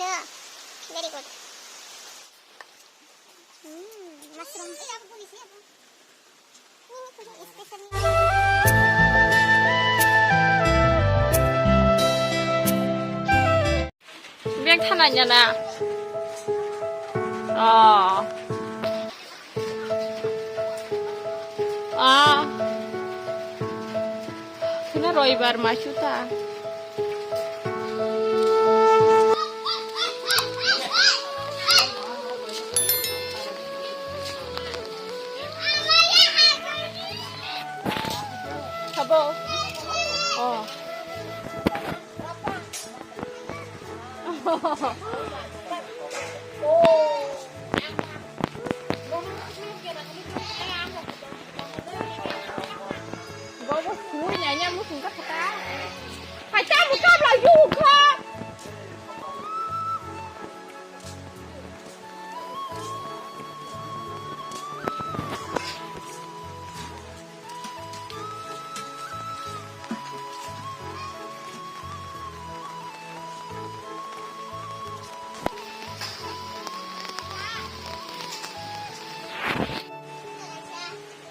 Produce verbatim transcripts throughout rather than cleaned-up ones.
Very good. Hmm, mushroom. Bag thanai nana. Oh. Ah. Kena roibar masu ta. Sabo. Oh. Bobo sui nanya musung ka kata. Kaca buka belayu ka.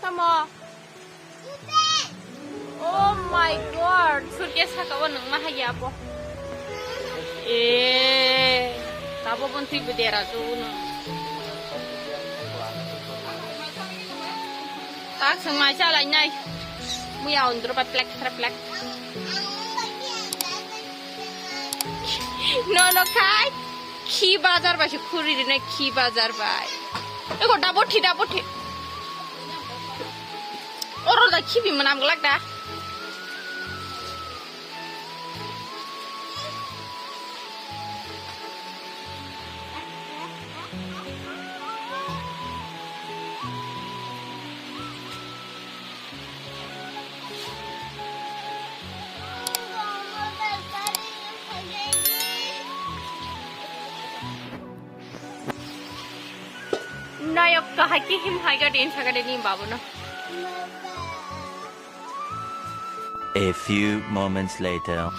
Tamo. Oh my God, suitcase saka o nung ma haya bo. Eh, tabo bon twi bidera tu no. Tak sung mai chalai nai. Muya undro pa plek tra plek. No, no, khai. Khi bazar bai se khuri rinai, khi bazar bai. Eko dabo thi, dabo thi. Oro da khibi manam glak da. Nayok kahai kihim hai ga din saga de ni babu no. A few moments later.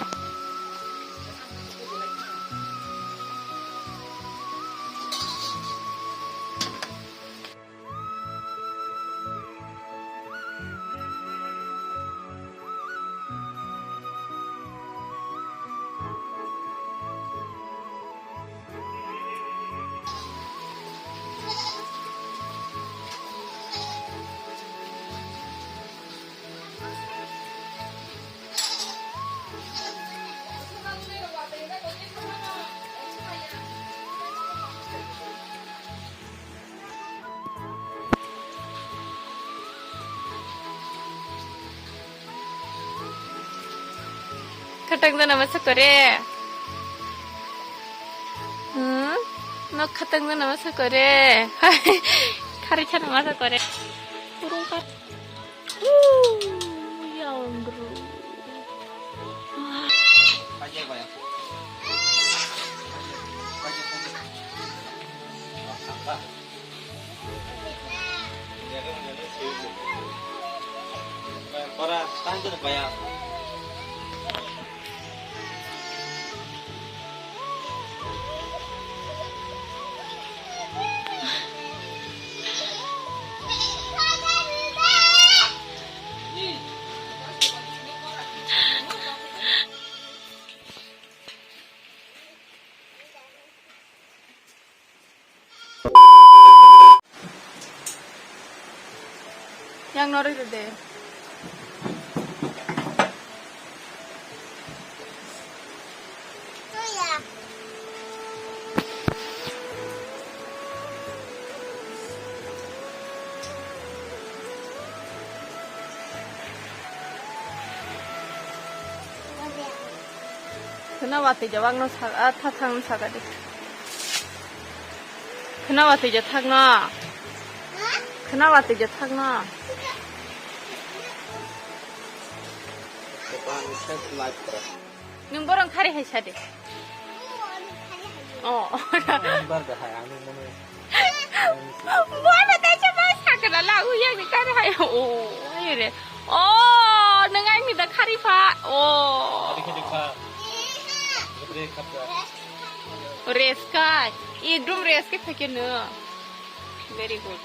Khatang jana masa kore. Hmm? No khatang jana masa kore. Khari khana masa kore. Kurung kat. Woo, ya ampun. Para, tahan dulu, Paya. Yang noroi rw de. Khwna watwi jawak no sa, a, tha thang saka di. Khwna watwi ja thak no. Khwna watwi ja thak no. Nwng borok khari hai sa de. Oh. Number da hai, ang nwng mano. Bono teisa bai sakna la, uyang ni kari hai. Oh, ayo re. Oh, nang ai mi da khari pha. Oh. Khari khari pha. Gede khapra. Rest khai. Ekdom rest khe phaikhe no. Very good.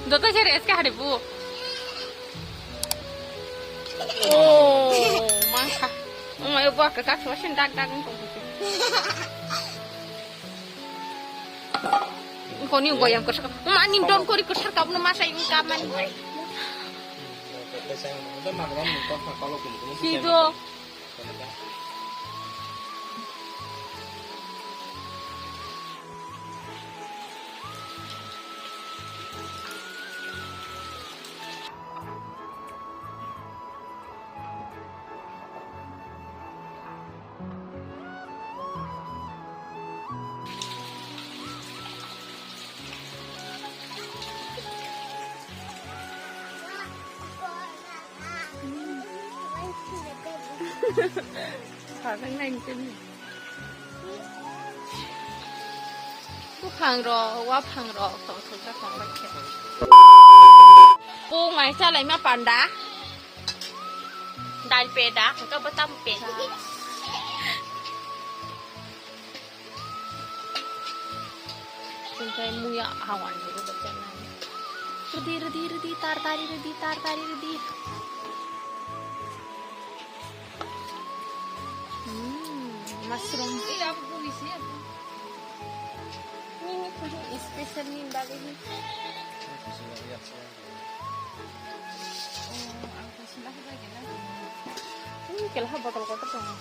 Doto se rest khe hari bu. Oh, mangsa. Umai bo ka ka thosin dak dak tong. Koni goyam ko saka. Mani don kori ko sarka no masa yung kamani. Kido. Buphang rok, waphang rok, tong thok jak tong bai khe. Kung mai chalai ma panda. Dal peda, hwnkhe bo tam peda. Hwnkhe muya hawan ni rwjak jaknai. Rwdi, rwdi, rwdi, tar tari rwdi, tar tari rwdi. Hmm, mushroom. Ini, ini khusus special ni bagwi ni. Oh, ang khusus lah lagi lah. Hmm, kelah botol kotor dong.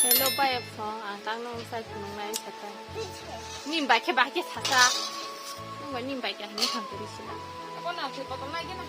Hello, bai, phone, ang tang nung sai phunuk nai saka. Nim bai khe, bai khe saka. Nung bai nim bai khe, hini thang turi sila. Ako na, tui botol nai gina.